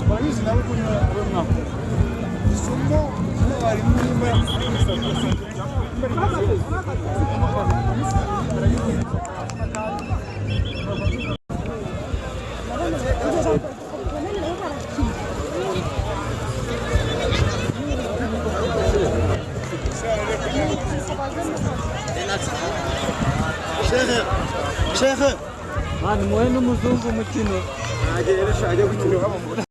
Barabizi nabo ko nyine ari umwaka. Isomo ry'abarimu nyuma. Shehe, shehe. Mani muhe n'umuzungu umukino. Ajya gukina.